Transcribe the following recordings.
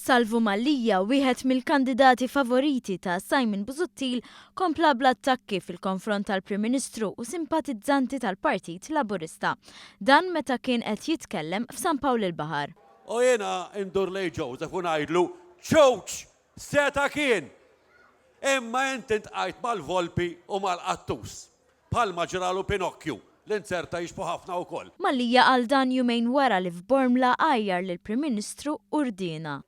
Salvu Mallia, wieħed mill-kandidati favoriti ta' Simon Busuttil, kompla bl-attakki fil-konfront tal-Prim Ministru u simpatizzanti tal-Partit Laburista. Dan meta kien qed jitkellem f'San Pawl il-Baħar. U jiena ndur lejn Joseph u ngħidlu, Ċuċ! Seta' kien! Imma int intqajt mal-volpi u mal-qattus. Bħalma ġralu Pinokkju, li nzerta jixbhu ħafna wkoll. Mallia qal dan jumejn wara li f'Bormla għajjar lill-Prim Ministru Urdiena.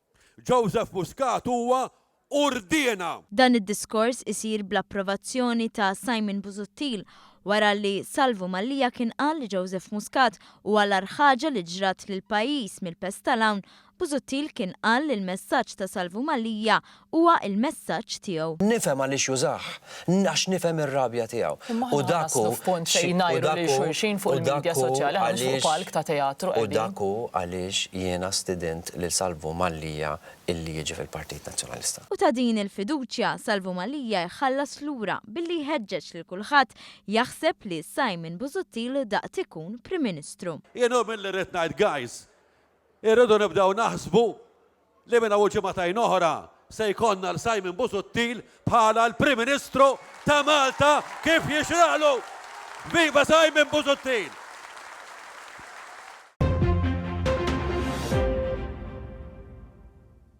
Joseph Muscat huwa Urdiena! Dan id-diskors isir bl-approvazzjoni ta' Simon Busuttil wara li Salvu Mallia kien qal li Joseph Muscat huwa l-agħar ħaġa li ġrat lill-pajjiż mill-pesta 'l hawn Busuttil kien qal li l-messaġġ ta' Salvu Mallia huwa l-messaġġ tiegħu. Nifhem għaliex jużah, għax nifhem ir-rabja tiegħu. Imma U aħna dak hu naslu f'punt xi fejn u ngħajru dak lil hu xulxin fuq u dak il-media hu soċjali, aħna mhux fuq għaliex palk ta' teatru u qegħdin. dak hu għaliex jiena stidint lil Salvu Mallia illi jiġi fil-Partit Nazzjonalista. U ta' din il-fiduċja, Salvu Mallia jħallas lura billi jħeġġeġ lil kulħadd jaħseb li Simon Busuttil daqt ikun Prim Ministru. Jien hu milli rrid ngħid guys, Irridu nibdew naħsbu li minn hawn u ġimagħtejn oħra se jkollna 'l Simon Busuttil bħala l-Prim Ministru ta' Malta kif jixraqlu! Viva Simon Busuttil!